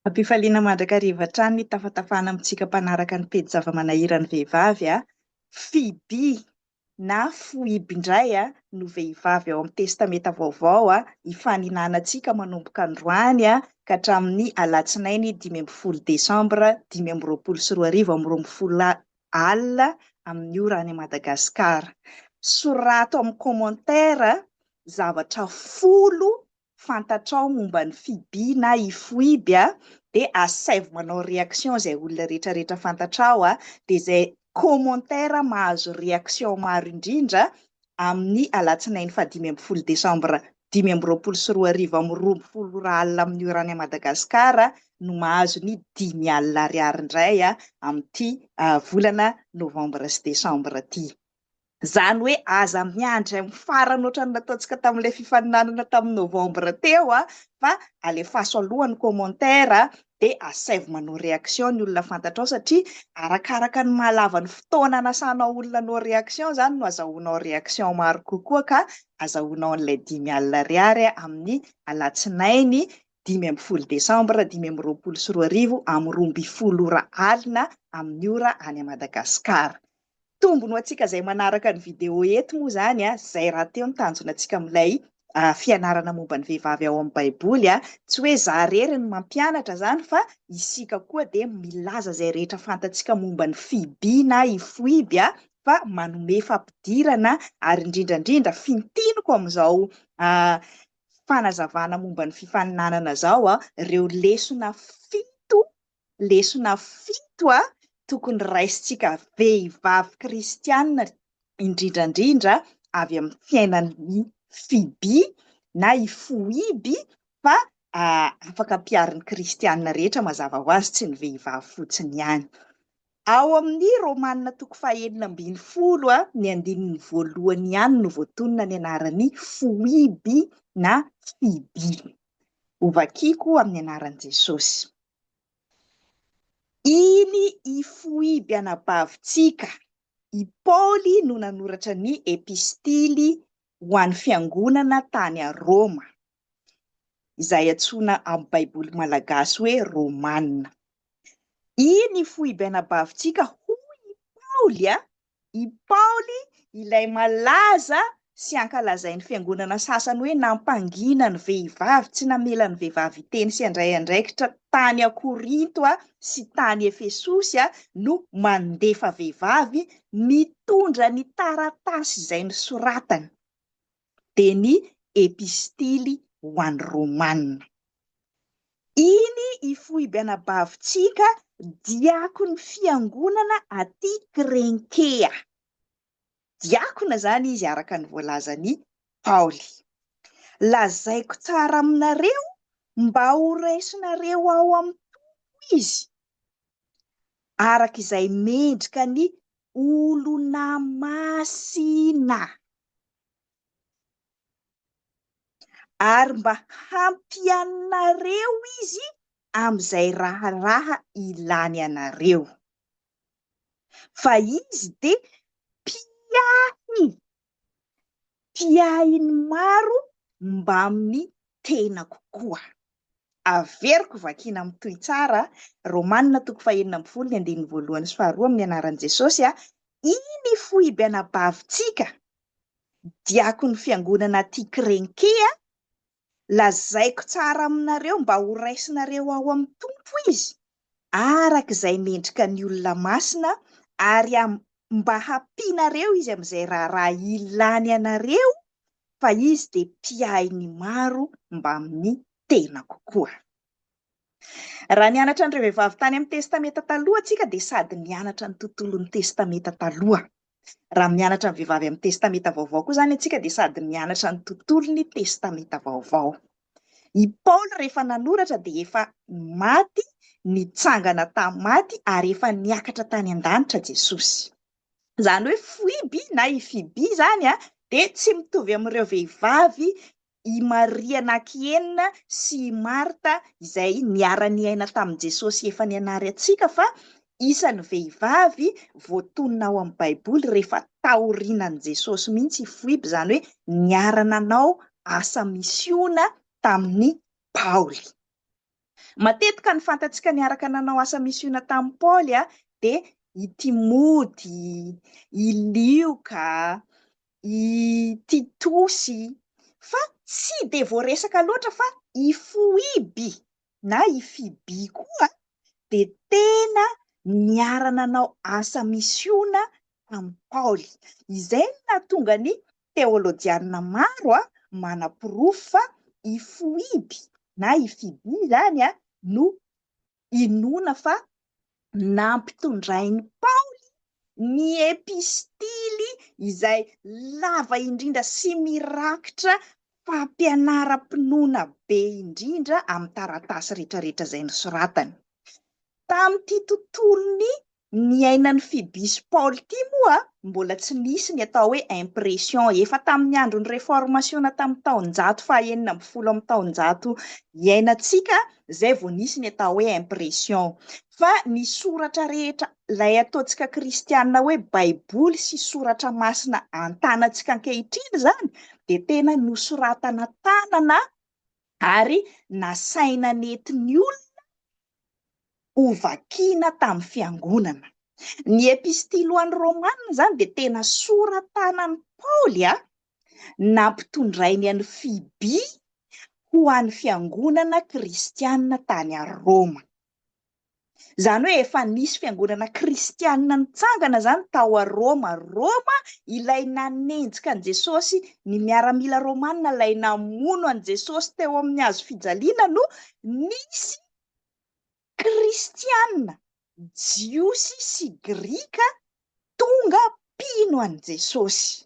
Ampifaliana mandrakariva hatrany ny tafatafana amintsika mpanaraka ny pejy zava-manahiran'ny vehivavy a. Fiby na Foiby indray no vehivavy ao amin'ny Testamenta Vaovao hifaninanantsika manomboka androany ka hatramin'ny alatsinainy 15 desambra 2025 amin'ny 12 alina amin'ny ora any Madagasikara. Sorato amin'ny commentaire zavatra folo fantatrao momba ny Fibi na i Foiby a, dia asaivo manao réaction izay olona rehetra rehetra fantatrao a, dia izay commentaire mahazo réaction maro indrindra amin'ny alatsinainy faha 15 décembre 2025 amin'ny 12 ora alina amin'ny ora any Madagascar no mahazo ny 5000 ariary indray amin'ity volana novembre sy décembre ity. Izany hoe aza miandry amin'ny farany ohatran'ny nataontsika tamin'ilay fifaninanana tamin'ny novembre teo fa alefaso aloha ny commentaire dia asaivo manao réaction ny olona fantatrao satria arakaraka ny mahalava ny fotoana anasanao olona hanao réaction izany no azahoanao réaction maro kokoa ka azahoanao an'ilay 5000 ariary amin'ny alatsinainy 15 desambra 2025 amin'ny 12 ora alina amin'ny ora any Madagasikara. Tombony ho antsika izay manaraka ny vidéo eto moa izany, izay rahateo ny tanjona antsika amin'ilay fianarana momba ny vehivavy ao amin'ny Baiboly. Tsy hoe za irery no mampianatra izany fa isika koa dia milaza izay rehetra fantatsika momba ny Fiby na i Foiby fa manome fampidirana ary indrindra indrindra fintiniko amin'izao fanazavana momba ny fifaninanana izao ireo lesona fito lesona fito tokony raisintsika vehivavy kristiana indrindra indrindra avy amin'ny fiainan'i Fiby na i Foiby fa afaka ampiharin'ny kristiana rehetra mazava ho azy tsy ny vehivavy fotsiny ihany. Ao amin'ny Romana toko faha-16 ny andininy voalohany ihany no voatonona ny anaran'i Foiby na Fiby. Hovakiko amin'ny anaran'i Jesosy. Iny i Foiby anabavintsika. I Paoly no nanoratra ny epistily ho an'ny fiangonana tany Roma, izay antsoina amin'ny Baiboly malagasy hoe Romana. Iny i Foiby anabavintsika, hoy i Paoly, I Paoly, ilay malaza sy ankalazain'ny fiangonana sasany hoe nampangina ny vehivavy, tsy namela ny vehivavy hiteny sy handray andraikitra tany Korinto sy tany Efesosy, no mandefa vehivavy mitondra ny taratasy izay nosoratany, dia ny Epistily ho an'ny Romana. Iny i Foiby anabavintsika, diakon'ny fiangonana aty Krenkea. Diakona izany izy araka ny voalazan'i Paoly. Lazaiko tsara aminareo mba horaisinareo ao amin'ny Tompo izy, araka izay mendrika ny olona masina. Ary mba hampianareo izy amin'izay raharaha ilany anareo. Fa izy dia mpiahy, mpiahy ny maro mbamin'ny tenako koa. Averiko vakiana mitohy tsara, Romana toko faha-16 ny andininy voalohany sy faharoa amin'ny anaran'i Jesosy, Iny foibe anabavintsika, diakon'ny fiangonana aty Krenkea, lazaiko tsara aminareo mba ho raisinareo ao amin'ny Tompo izy, araka izay mendrika ny olona masina, ary mba hampianareo izy amin'izay raharaha ilany anareo, fa izy dia mpiahy ny maro mbamin'ny tenako koa. Raha nianatra an'ireo vehivavy tany amin'ny Testamenta Taloha isika dia sady nianatra ny tontolon'ny Testamenta Taloha. Raha mianatra ny vehivavy amin'ny Testamenta Vaovao koa izany isika dia sady mianatra ny tontolon'ny Testamenta Vaovao. I Paoly rehefa nanoratra dia efa maty, nitsangana tamin'ny maty ary efa niakatra tany an-danitra Jesosy. Izany hoe Foiby na i Fiby izany dia tsy mitovy amin'ireo vehivavy i Maria Nakienina sy i Marta izay niara-niaina tamin'i Jesosy efa nianary antsika fa isan'ny vehivavy voatonona ao amin'ny Baiboly rehefa taorianan'i Jesosy mihitsy i Foiby, izany hoe niara-nanao asa misiona tamin'i Paoly. Matetika ny fantatsika niaraka nanao asa misiona tamin'i Paoly dia i Timoty, i Lioka, i Titosy, fa tsy dia voaresaka loatra fa i Foiby na i Fiby koa dia tena niara-nanao asa misiona tamin'i Paoly. Izay no nahatonga ny teolojianina maro manaporofo fa i Foiby na i Fiby izany no inoana fa nampitondrain'i Paoly ny epistily izay lava indrindra sy mirakitra fampianaram-pinoana be indrindra amin'ny taratasy rehetrarehetra izay nosoratany. Tamin'ity tontolon'ny niainan'i Fiby sy Paoly ity moa mbola tsy nisy ny atao hoe impression. Efa tamin'ny andron'ny reformasiona tamin'ny taonjato faha-16 amin'ny taonjato iainantsika izay vao nisy ny atao hoe impression. Fa ny soratra rehetra, ilay ataontsika kristiana hoe baiboly sy soratra masina an-tanantsika ankehitriny izany dia tena nosoratana tanana ary nasaina nentin'ny olona hovakiana tamin'ny fiangonana. Ny epistily ho an'ny Romana izany dia tena sora-tanan'i Paoly nampitondrainy an'i Fiby ho an'ny fiangonana kristiana tany Roma. Izany hoe efa nisy fiangonana kristiana nitsangana izany tao Roma. Roma ilay nanenjika an'i Jesosy, ny miaramila romana ilay namono an'i Jesosy teo amin'ny hazo fijaliana no nisy Kristiana, Jiosy sy Grika tonga mpino an'i Jesosy.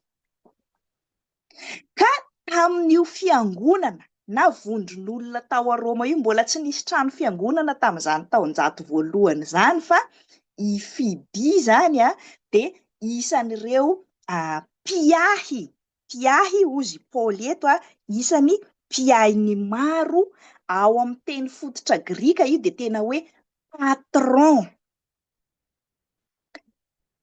Ka tamin'io fiangonana na vondron'olona tao Roma io, mbola tsy nisy trano fiangonana tamin'izany taonjato voalohany izany fa i Fiby izany dia isan'ireo mpiahy mpiahy hozy i Paoly eto, isan'ny mpiahy ny maro, ao amin'ny teny fototra grika io dia tena hoe patron,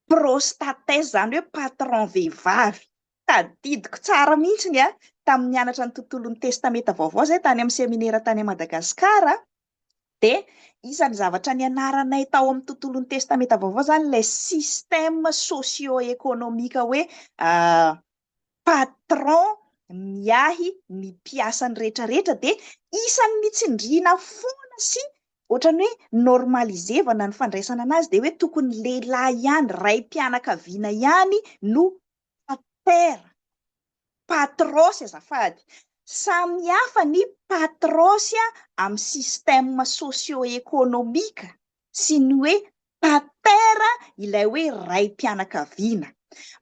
prostates, izany hoe patron vehivavy. Tadidiko tsara mihitsy ny tamin'ny nianatra ny tontolon'ny Testamenta Vaovao izay tany amin'ny seminera tany Madagasikara, Dia isan'ny zavatra nianaranay tao amin'ny tontolon'ny Testamenta Vaovao izany ilay système socio-économique hoe patron miahy ny mpiasany rehetrarehetra dia isan'ny nitsindriana foana sy ohatran'ny hoe normalisevana ny fandraisana anazy dia hoe tokony lehilahy ihany, raim-pianakaviana ihany no pater. Patrosy azafady. Samy hafa ny patrosy amin'ny système socio-économique sy ny hoe pater ilay hoe raim-pianakaviana.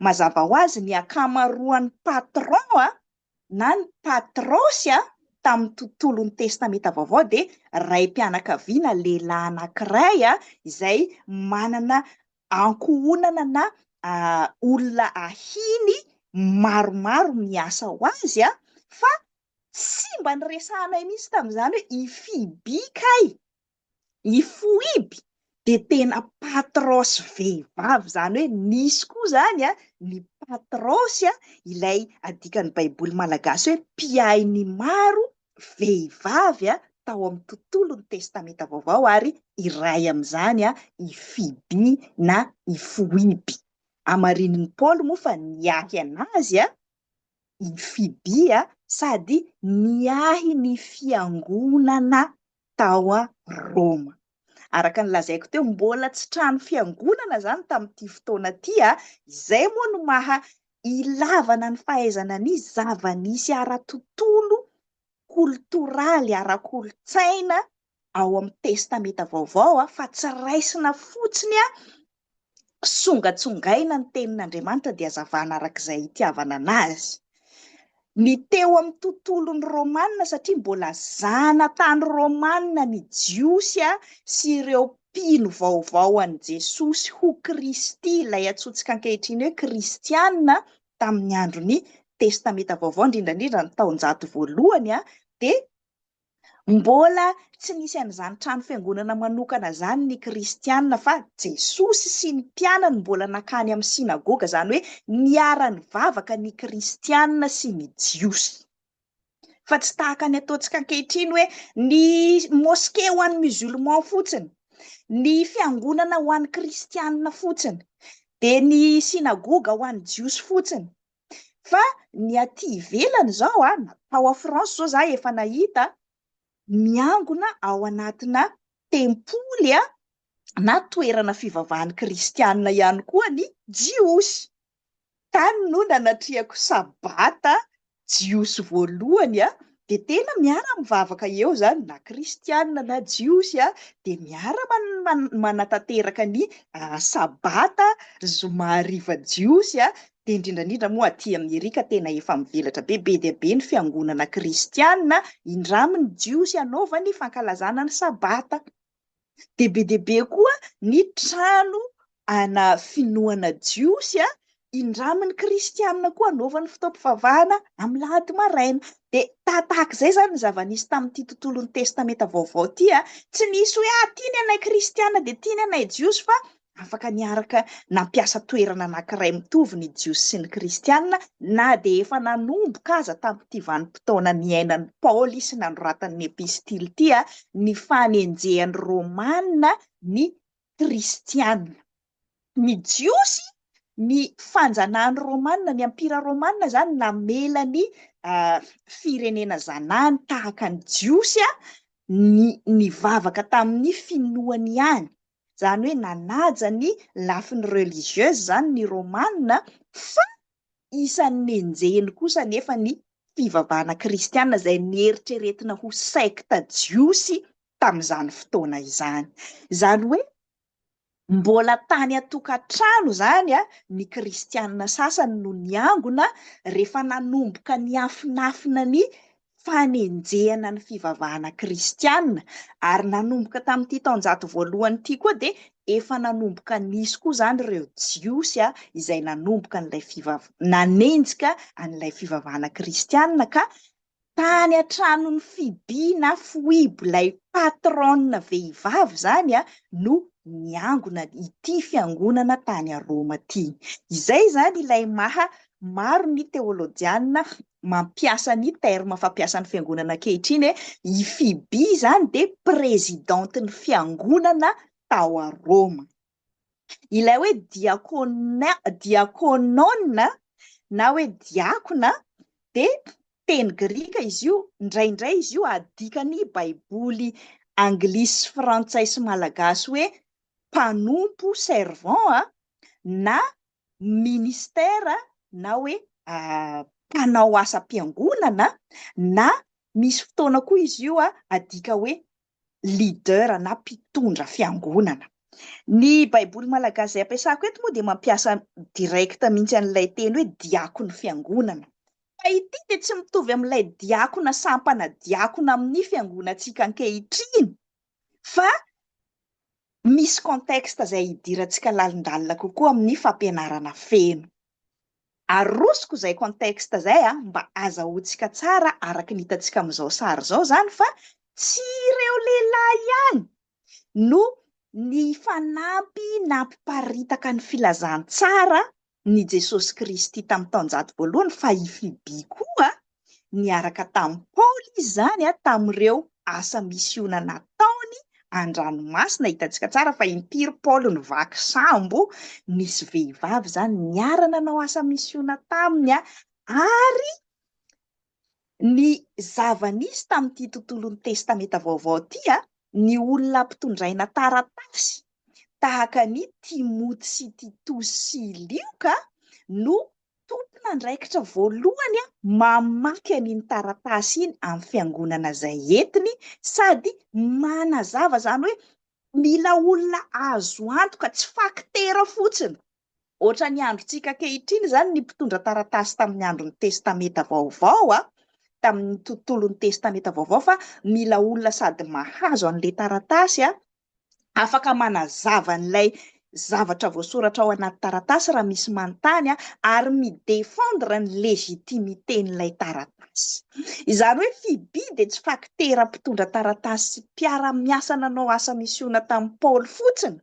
Mazava ho azy ny ankamaroan'ny patron na ny patrosy tamin'ny tontolon'ny Testamenta Vaovao dia raim-pianakaviana lehilahy anankiray izay manana ankohonana na olona ahiny maromaro miasa ho azy fa tsy mba niresahanay mihitsy tamin'izany hoe i Fiby kay, i Foiby dia tena patros vehivavy, izany hoe nisy koa izany ny patros ilay adikan'ny baiboly malagasy hoe mpiahy ny maro vehivavy tao amin'ny tontolon'ny Testamenta Vaovao ary iray amin'izany i Fiby na i Foiby. Hamarinin'i Paoly moa fa niahy an'azy i Fiby sady niahy ny fiangonana tao Roma. Araka ny lazaiko teo, mbola tsy trano fiangonana izany tamin'ity fotoana ity, izay moa no maha ilavana ny fahaizana ny zava-nisy ara-tontolo koltoraly, ara-kolontsaina ao amin'ny Testamenta Vaovao fa tsy raisina fotsiny songatsongaina ny tenin'Andriamanitra dia hazavana araka izay itiavana anazy. Ny teo amin'ny tontolon'ny Romana satria mbola zanatany Romana ny Jiosy sy ireo mpino vaovao an'i Jesosy ho Kristy, ilay antsointsika ankehitriny hoe Kristiana tamin'ny andron'ny Testamenta Vaovao, indrindra indrindra ny taonjato voalohany, dia mbola tsy nisy an'izany trano fiangonana manokana izany ny Kristiana fa Jesosy sy ny mpianany mbola nankany amin'ny synagoga, izany hoe niara-nivavaka ny Kristiana sy ny Jiosy. Fa tsy tahaka ny ataontsika ankehitriny hoe ny mosquée ho an'ny musulman fotsiny, ny fiangonana ho an'ny kristianina fotsiny, dia ny synagoga ho an'ny jiosy fotsiny. Fa ny aty ivelany izao, na tao à France izao za efa nahita, miangona ao anatina tempoly na toerana fivavahan'ny kristianina ihany koa ny jiosy. Tany no nanatrehako sabata jiosy voalohany dia tena miara-mivavaka eo izany na kristianina na jiosy dia miara manatanteraka ny sabata zoma hariva jiosy dia indrindra indrindra moa aty Amerika tena efa mivelatra be, be dia be ny fiangonana kristianina indramin'ny jiosy anaovany fankalazana ny sabata. Dia be dia be koa ny trano ana finoana jiosy indramin'ny kristianina koa anaovany fotoam-pivavahana amin'ny lahady maraina. Dia tahatahaka izay izany ny zava-nisy tamin'ity tontolon'ny Testamenta Vaovao ity. Tsy nisy hoe ah, ity ny anay kristianina dia ity ny anay jiosy fa Afaka niaraka nampiasa toerana anankiray mitovy ny Jiosy sy ny Kristianina, na dia efa nanomboka aza tamin'ity vanim-potoana niainan'i Paoly sy nanoratany ny epistily ity ny fanenjehan'ny Romana ny Kristianina. Ny Jiosy, ny fanjanahan'ny Romana, ny Ampira Romana izany namela ny firenena zanahany tahaka ny Jiosy ny nivavaka tamin'ny finoany ihany. Izany hoe nanaja ny lafiny religieuse izany ny Romana fa isan'ny nenjehiny kosa anefa ny fivavahana kristiana izay neritreretina ho sekta jiosy tamin'izany fotoana izany. Izany hoe mbola tany an-tokantrano izany ny kristiana sasany no niangona rehefa nanomboka niafinafina ny fanenjehana ny fivavahana kristiana, ary nanomboka tamin'ity taonjato voalohany ity koa dia efa nanomboka nisy koa izany ireo Jiosy izay nanomboka an'ilay fivav- nanenjika an'ilay fivavahana kristiana ka tany an-tranon'i Fiby na Foibo ilay patronne vehivavy izany no niangona ity fiangonana tany Roma ity. Izay izany ilay maha maro ny teolojiana mampiasa ny terme fampiasan'ny fiangonana ankehitriny hoe i Fiby izany dia présidente-n'ny fiangonana tao a Roma. Ilay hoe diakona, diakonona na hoe diakona dia teny grika izy io, indraindray izy io adikan'ny baiboly anglisy sy frantsay sy malagasy hoe mpanompo, servant, na ministère na hoe mpanao asam-piangonana na misy fotoana koa izy io adika hoe leader na mpitondra fiangonana. Ny baiboly malagasy izay ampiasako eto moa dia mampiasa direct mihitsy an'ilay teny hoe diakon'ny fiangonana. Fa ity dia tsy mitovy amin'ilay diakona sampana diakona amin'ny fiangonantsika ankehitriny fa misy contexte izay hidirantsika lalindalina kokoa amin'ny fampianarana feno. Arosoko izay contexte izay mba azahoantsika tsara araka ny hitantsika amin'izao sary izao izany fa tsy ireo lehilahy ihany no nifanampy nampiparitaka ny filazantsara ny Jesosy Kristy tamin'ny taonjato voalohany fa i Fiby koa niaraka tamin'i Paoly izy izany tamin'ireo asa misiona nataony an-dranomasina. Hitantsika tsara fa impiry Paoly nivaky sambo, nisy vehivavy izany niara-nanao asa misiona taminy ary Ny zava-nisy tamin'ity tontolon'ny Testamenta Vaovao ity, ny olona ampitondraina taratasy tahaka an'i Timoty sy Titosy sy Lioka no tompon'andraikitra voalohany mamaky an'iny taratasy iny amin'ny fiangonana izay entiny sady manazava, izany hoe mila olona azo antoka, tsy fakitera fotsiny. Ohatran'ny androntsika ankehitriny izany ny mpitondra taratasy tamin'ny andron'ny Testamenta Vaovao, tamin'ny tontolon'ny Testamenta Vaovao fa mila olona sady mahazo an'ilay taratasy, afaka manazava an'ilay zavatra voasoratra ao anaty taratasy raha misy manontany, ary mi-défendre ny légitimité-n'ilay taratasy. Izany hoe Fiby dia tsy fakitera mpitondra taratasy sy mpiara-miasa nanao asa misiona tamin'i Paoly fotsiny,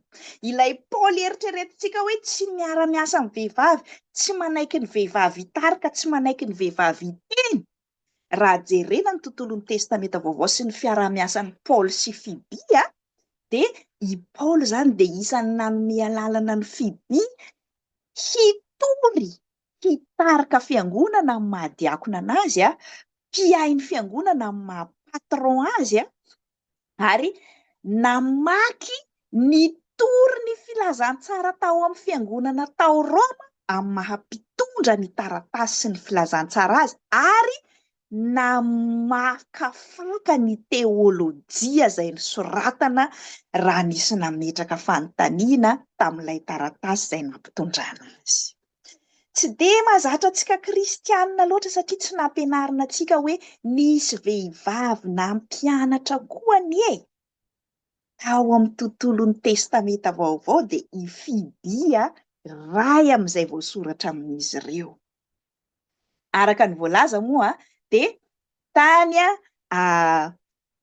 Ilay Paoly eritreretintsika hoe tsy miara-miasa amin'ny vehivavy, tsy manaiky ny vehivavy hitarika, tsy manaiky ny vehivavy hiteny. raha jerena ny tontolon'ny Testamenta Vaovao sy ny fiaraha-miasan'i Paoly sy Fiby, dia i Paoly izany dia isan'ny nanome alalana an'i Fiby hitory, hitarika fiangonana amin'ny maha diakona anazy, mpiahy ny fiangonana amin'ny maha patron azy, ary namaky nitory ny filazantsara tao amin'ny fiangonana tao Roma amin'ny maha mpitondra ny taratasy sy ny filazantsara azy ary namakafaka ny teolojia izay nosoratana raha nisy nametraka fanontaniana tamin'ilay taratasy izay nampitondrana azy. Tsy dia mahazatra antsika kristianina loatra satria tsy nampianarina antsika hoe nisy vehivavy nampianatra koa anie tao amin'ny tontolon'ny Testamenta Vaovao dia i Fibia iray amin'izay voasoratra amin'izy ireo. Araka ny voalaza moa dia tany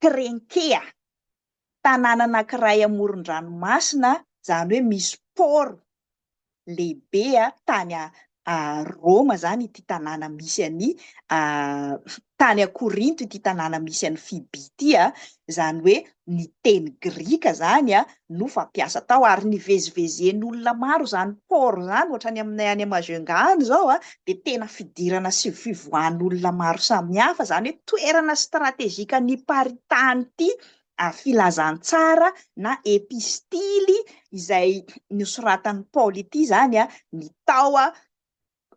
Krenkea, tanàna anankiray amoron-dranomasina, izany hoe misy port lehibe tany Roma izany ity tanàna misy an'i, tany Korinto ity tanàna misy an'i Fiby ity, izany hoe ny teny grika izany no fampiasa tao ary nivezivezen'olona maro izany port izany, ohatran'ny aminay any Majunga any izao dia tena fidirana sy fivoahan'olona maro samihafa, izany hoe toerana stratejika niparitahan'ity filazantsara na epistily izay nosoratan'i Paoly ity izany ny tao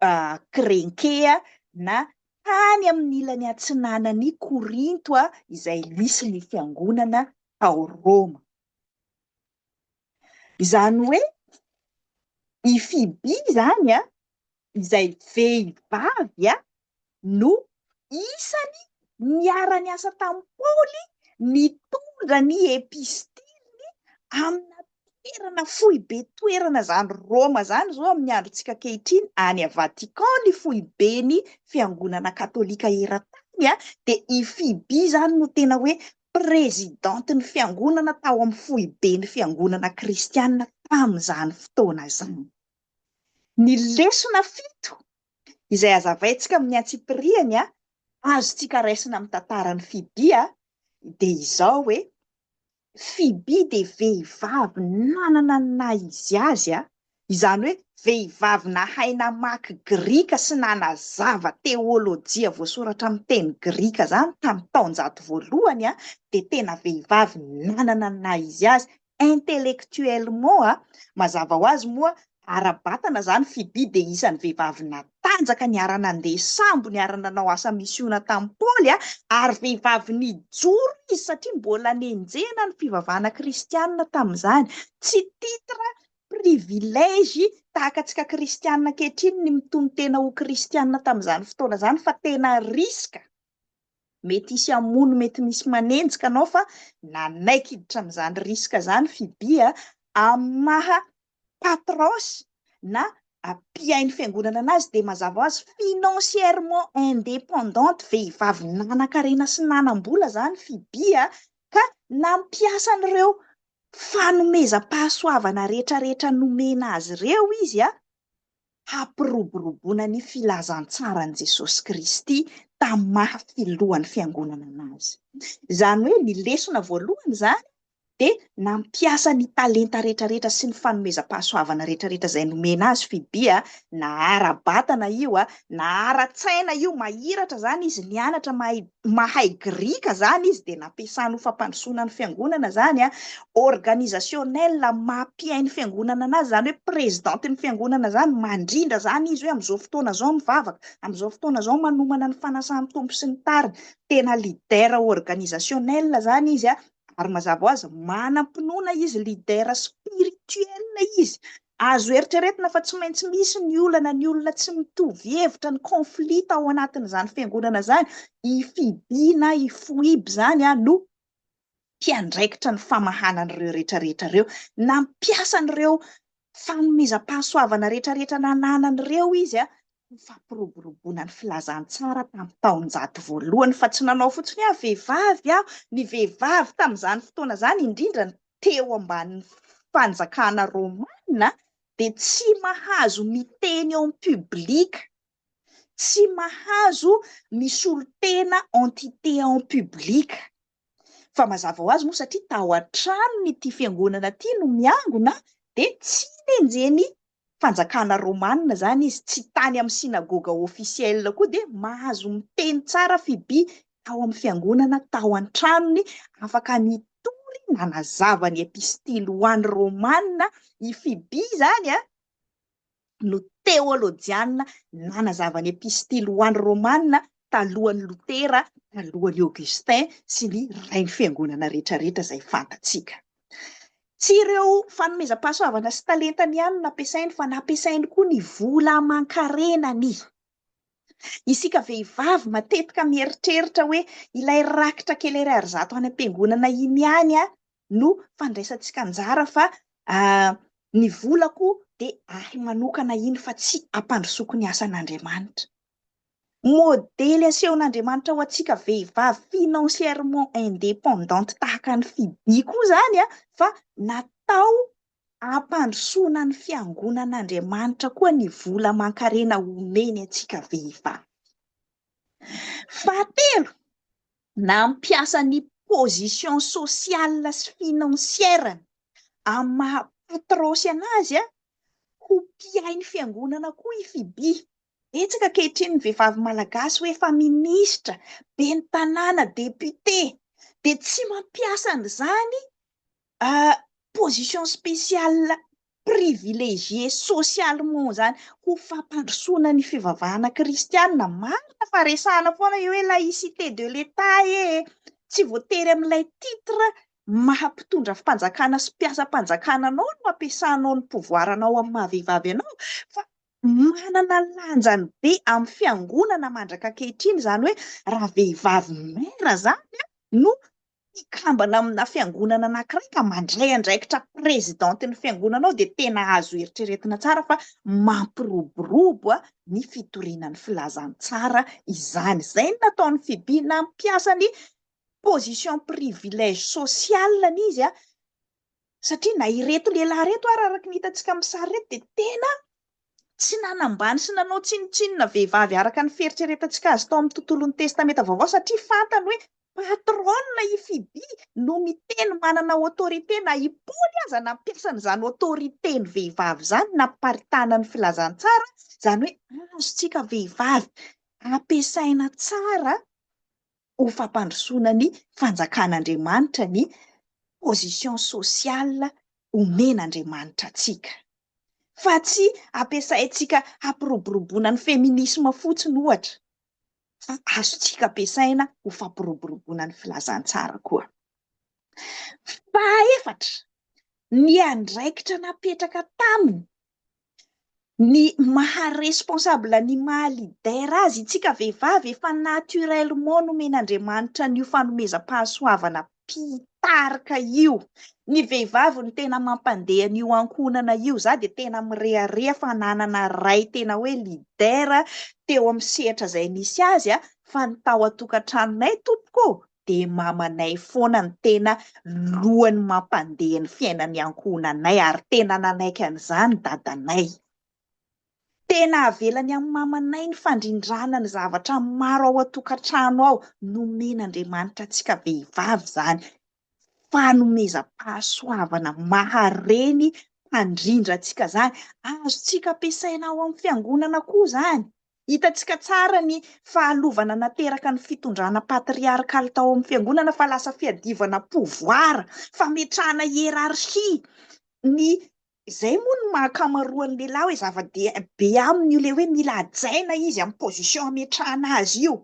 Krenkea na tany amin'ny ilany atsinanan'i Korinto izay nisy ny fiangonana tao Roma. Izany hoe i Fiby izany izay vehivavy no isany niara-niasa tamin'i Paoly nitondra ny epistiliny amina toerana foibe toerana izany Roma izany izao amin'ny androntsika ankehitriny any Vatican ny foiben'ny fiangonana katolika eran-tany dia i Fiby izany no tena hoe prezidantin'ny fiangonana tao amin'ny foiben'ny fiangonana kristiana tamin'izany fotoana izany. Ny lesona fito izay hazavaintsika amin'ny antsipiriany, azontsika raisina amin'ny tantaran'i Fiby dia izao hoe, Fiby dia vehivavy nanana ny naha izy azy, izany hoe vehivavy nahay namaky grika sy nanazava teolojia voasoratra amin'ny teny grika izany tamin'ny taonjato voalohany, dia tena vehivavy nanana ny naha izy azy intellectuellement, mazava ho azy moa ara-batana izany Fiby dia isan'ny vehivavy natanjaka niara-nandeha sambo, niara-nanao asa misiona tamin'i Paoly ary vehivavy nijoro izy satria mbola nenjehina ny fivavahana kristianina tamin'izany. Tsy titre privilège tahaka antsika kristianina ankehitriny ny mitonon-tena ho kristianina tamin'izany fotoana izany fa tena risque. Mety hisy hamono, mety misy manenjika anao fa nanaiky hiditra amin'izany risque izany Fiby a, amin'ny maha patros na mpihaino fiangonana anazy dia mazava ho azy financièrement indépendante, vehivavy nanan-karena sy nanam-bola izany Fiby a, ka nampiasa an'ireo fanomezam-pahasoavana rehetrarehetra nomena azy ireo izy a, hampiroboroboana ny filazantsaran'i Jesosy Kristy tamin'ny maha filohan'ny fiangonana anazy. Izany hoe ny lesona voalohany izany dia nampiasa ny talenta rehetrarehetra sy ny fanomezam-pahasoavana rehetrarehetra izay nomena azy Fiby a, na ara-batana io a, na ara-tsaina io, mahiratra izany izy nianatra mahay mahay grika izany izy dia nampiasany ho fampandrosoana ny fiangonana izany a, organisationnel maha mpihaino fiangonana anazy izany hoe prezidantin'ny fiangonana izany, mandrindra izany izy hoe amin'izao fotoana izao mivavaka, amin'izao fotoana izao manomana ny fanasan'ny Tompo sy ny tariny, tena leader organisationnel izany izy a, ary mazava ho azy manam-pinoana izy, leader spirituel izy, Azo eritreretina fa tsy maintsy misy ny olana, ny olona tsy mitovy hevitra, ny conflit tao anatin'izany fiangonana izany. I Fiby na i Foiby izany no mpiandraikitra ny famahana an'ireo rehetrarehetra ireo. Nampiasa an'ireo fanomezam-pahasoavana rehetrarehetra nananany ireo izy ho fampiroboroboana ny filazantsara tamin'ny taonjato voalohany fa tsy nanao fotsiny hoe vehivavy aho. Ny vehivavy tamin'izany fotoana izany, indrindra ny teo ambanin'ny fanjakana romana dia tsy mahazo miteny en public. tsy mahazo misolo tena entité en public. Fa mazava ho azy moa satria tao an-tranony ity fiangonana ity no miangona dia tsy nenjehin'ny fanjakana romana izany izy, tsy tany amin'ny synagoga officiel koa dia mahazo miteny tsara Fiby tao amin'ny fiangonana tao an-tranony, afaka nitory nanazava ny epistily ho an'ny romana i Fiby izany an! no teolojiana nanazava ny epistily ho an'ny Romana talohan'i Lotera, talohan'i Augustin sy ny rain'ny fiangonana rehetrarehetra izay fantatsika. Tsy ireo fanomezam-pahasoavana sy talentany ihany no nampiasainy fa nampiasainy koa ny vola aman-karenany. Isika vehivavy matetika mieritreritra hoe ilay rakitra kely ariary zato any am-piangonana iny ihany no fandraisantsika anjara fa ny volako dia ahy manokana iny fa tsy ampandrosoako ny asan'Andriamanitra. Modely asehon'Andriamanitra ho antsika vehivavy financièrement indépendante tahaka an'i Fiby koa izany fa natao hampandrosoana ny fiangonan'Andriamanitra koa ny vola aman-karena omeny antsika vehivavy. Fahatelo, nampiasa ny position sociale sy financière-ny amin'ny maha patrosy anazy ho mpiahy ny fiangonana koa i Fiby. Betsaka ankehitriny ny vehivavy malagasy hoe efa minisitra, ben'ny tanàna, député, dia tsy mampiasa an'izany position spéciale privilégiée socialement izany ho fampandrosoana ny fivavahana kristiana. Marina fa resahana foana io hoe laïcité de l'État e! Tsy voatery amin'ilay titre maha mpitondra fanjakana sy mpiasam-panjakana anao no ampiasanao ny pouvoir anao amin'ny maha vehivavy anao fa manana lanjany be amin'ny fiangonana mandraka ankehitriny izany hoe raha vehivavy maire izany no mpikambana amina fiangonana anankiray ka mandray andraikitra présidente-n'ny fiangonana ao dia tena azo eritreretina tsara fa mampiroborobo ny fitoriana ny filazantsara izany. Izay no nataon'i Fibi, nampiasa ny position privilège sociale-ny izy satria na ireto lehilahy ireto ary araka ny hitantsika amin'ny sary ireto dia tena tsy nanambany sy nanao tsinontsinona vehivavy araka ny fieritreretantsika azy tao amin'ny tontolon'ny Testamenta Vaovao satria fantany hoe patronne i Fiby no miteny manana autorité na i Paoly aza nampiasa an'izany autorité-ny vehivavy izany namparitana ny filazantsara, izany hoe azontsika vehivavy ampiasaina tsara ho fampandrosoana ny fanjakan'Andriamanitra ny position sociale omen'Andriamanitra antsika. Fa tsy ampiasaintsika hampiroboroboana ny feminisme fotsiny ohatra, fa azontsika ampiasaina ho fampiroboroboana ny filazantsara koa. Fahaefatra, ny andraikitra napetraka taminy ny maha responsable ny maha leader azy, itsika vehivavy efa naturellement nomen'Andriamanitra an'io fanomezam-pahasoavana mpitarika io, ny vehivavy no tena mampandeha an'io ankohonana io, za dia tena mirehareha fa nanana ray tena hoe leader teo amin'ny sehatra izay nisy azy fa ny tao an-tokantranonay tompoko ô dia mamanay foana no tena lohany mampandeha ny fiainan'ny ankohonanay ary tena nanaiky an'izany dadanay. Tena avelany amin'ny mamanay ny fandrindrana ny zavatra maro ao an-tokantrano ao. Nomen'Andriamanitra antsika vehivavy izany fanomezam-pahasoavana mahareny mpandrindra antsika izany. Azontsika ampiasaina ao amin'ny fiangonana koa izany. Hitantsika tsara ny fahalovana nateraka ny fitondrana patriarkaly tao amin'ny fiangonana fa lasa fiadivana pouvoir, fametrahana hiérarchie, ny izay moa no maha ankamaroan'ny lehilahy hoe zava-dehibe aminy io ilay hoe mila hajaina izy amin'ny position ametrahana azy io.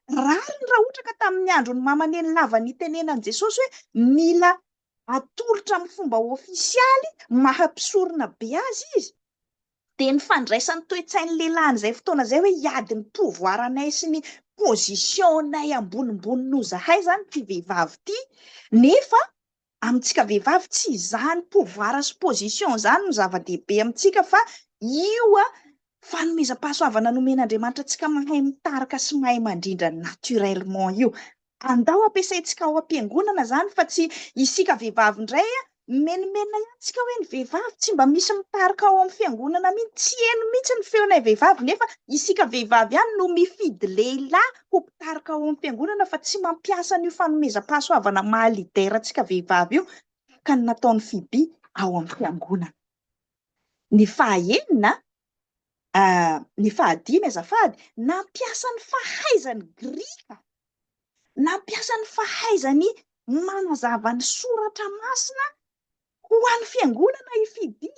Rariny raha ohatra ka tamin'ny andron'ny mama nenilava nitenenan'i Jesosy hoe mila atolotra amin'ny fomba ofisialy maha mpisorona be azy izy, dia ny fandraisan'ny toe-tsain'ny lehilahy an'izay fotoana izay hoe hiady ny pouvoir anay sy ny position-nay ambonimbony noho izahay izany ity vehivavy ity, nefa amintsika vehivavy tsy izany pouvoir sy position izany no zava-dehibe amintsika fa io fanomezam-pahasoavana nomen'Andriamanitra antsika mahay mitarika sy mahay mandrindra naturellement io. Andao ampiasaintsika ao am-piangonana izany fa tsy isika vehivavy indray. Mimenomenona ihany tsika hoe ny vehivavy tsy mba misy mitarika ao amin'ny fiangonana mihitsy, tsy heno mihitsy ny feonay vehivavy nefa isika vehivavy ihany no mifidy lehilahy ho mpitarika ao amin'ny fiangonana fa tsy mampiasa an'io fanomezam-pahasoavana maha leader antsika vehivavy io tahaka ny nataon'i Fibi ao amin'ny fiangonana. Ny fahaenina, ny fahadimy azafady, nampiasa ny fahaizany grika, nampiasa ny fahaizany manazava ny soratra masina ho an'ny fiangonana i Fibi.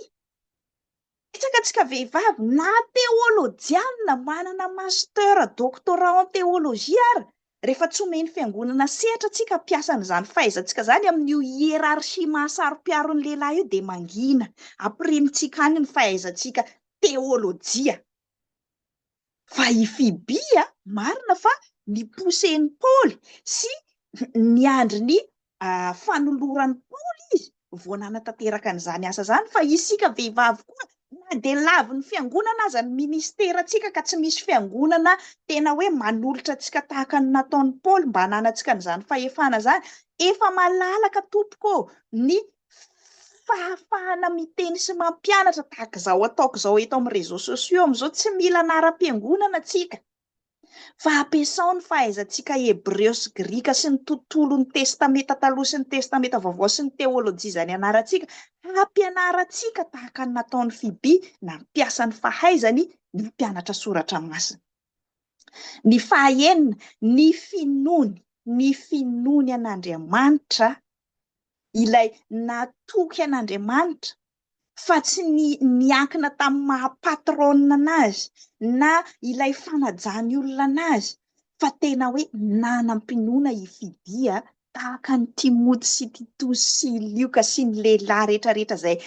Betsaka antsika vehivavy na teolojianina manana master, doctorat en théologie ary rehefa tsy omen'ny fiangonana sehatra antsika hampiasa an'izany fahaizantsika izany amin'io hiérarchie mahasaro-piaro ny lehilahy io dia mangina, ampirimintsika any ny fahaizantsika teolojia. Fa i Fibi a, marina fa niposen'i Paoly sy niandry ny fanoloran'i Paoly izy vao nanatanteraka an'izany asa izany, fa isika vehivavy koa na dia lavin'ny fiangonana aza ny ministerantsika ka tsy misy fiangonana tena hoe manolotra antsika tahaka ny nataon'i Paoly mba hananantsika an'izany fahefana izany, efa malalaka tompoko ô ny fahafahana miteny sy mampianatra tahaka izao ataoko izao eto amin'ny réseaux sociaux amin'izao, tsy mila anaram-piangonana tsika fa ampiasao ny fahaizantsika hebreo sy grika sy ny tontolon'ny testamenta taloha sy ny testamenta vaovao sy ny teolojia izay nianarantsika hampianarantsika tahaka ny nataon'i Fibi nampiasa ny fahaizany nampianatra soratra masina. Ny fahaenina, ny finoany, ny finoany an'Andriamanitra ilay natoky an'Andriamanitra fa tsy ny niankina tamin'ny maha patronne anazy na ilay fanajan'ny olona anazy fa tena hoe nanam-pinoana i Fidia tahaka an'i Timoty sy Titosy sy Lioka sy ny lehilahy rehetrarehetra izay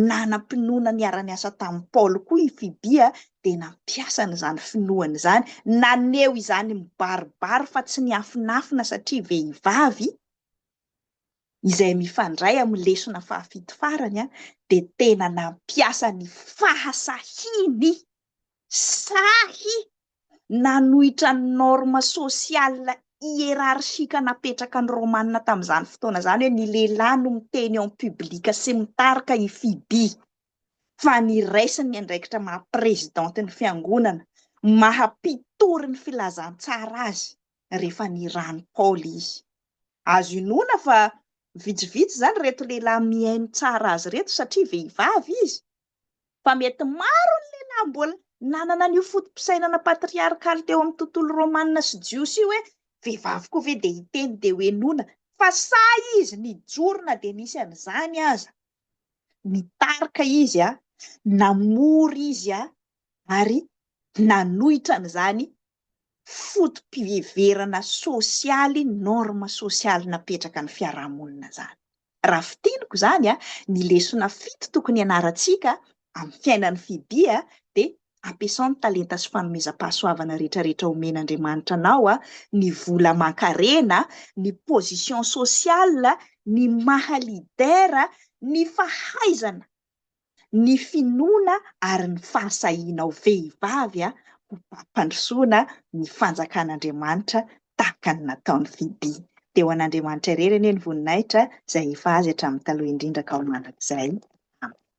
nanam-pinoana niara-niasa tamin'i Paoly koa i Fibia dia nampiasa an'izany finoany izany, naneho izany mibaribary fa tsy niafinafina satria vehivavy, izay mifandray amin'ny lesona fahafito farany dia tena nampiasa ny fahasahiany sahy nanohitra ny norme sociale hiérarchique napetraka ny Romana tamin'izany fotoana izany hoe ny lehilahy no miteny en public sy mitarika i Fibi fa niraisiny ny andraikitra maha présidente ny fiangonana, maha mpitory ny filazantsara azy rehefa nirahan'i Paoly izy. Azo inoana fa vitsivitsy izany ireto lehilahy mihaino tsara azy ireto satria vehivavy izy fa mety maro ny lehilahy mbola nanana an'io foto-pisainana patriarkaly teo amin'ny tontolo romana sy jiosy io hoe vehivavy koa ve dia hiteny dia ho henoina, fa sahy izy nijoro na dia nisy an'izany aza. Nitarika izy, namory izy ary nanohitra an'izany foto-piheverana sosialy, norme sosialy napetraka ny fiarahamonina izany. Raha fintiniko izany, ny lesona fito tokony hianarantsika amin'ny fiainan'i Fibi dia ampiasao ny talenta sy fanomezam-pahasoavana rehetrarehetra omen'Andriamanitra anao, ny vola aman-karena, ny position sociale, ny maha leader, ny fahaizana ny finoana ary ny fahasahianao vehivavy ho fampandrosoana ny fanjakan'Andriamanitra tahaka ny nataon'i Fibi. Dia ho an'Andriamanitra irery anie ny voninahitra izay efa azy hatramin'ny taloha indrindra ka ho mandrakizay.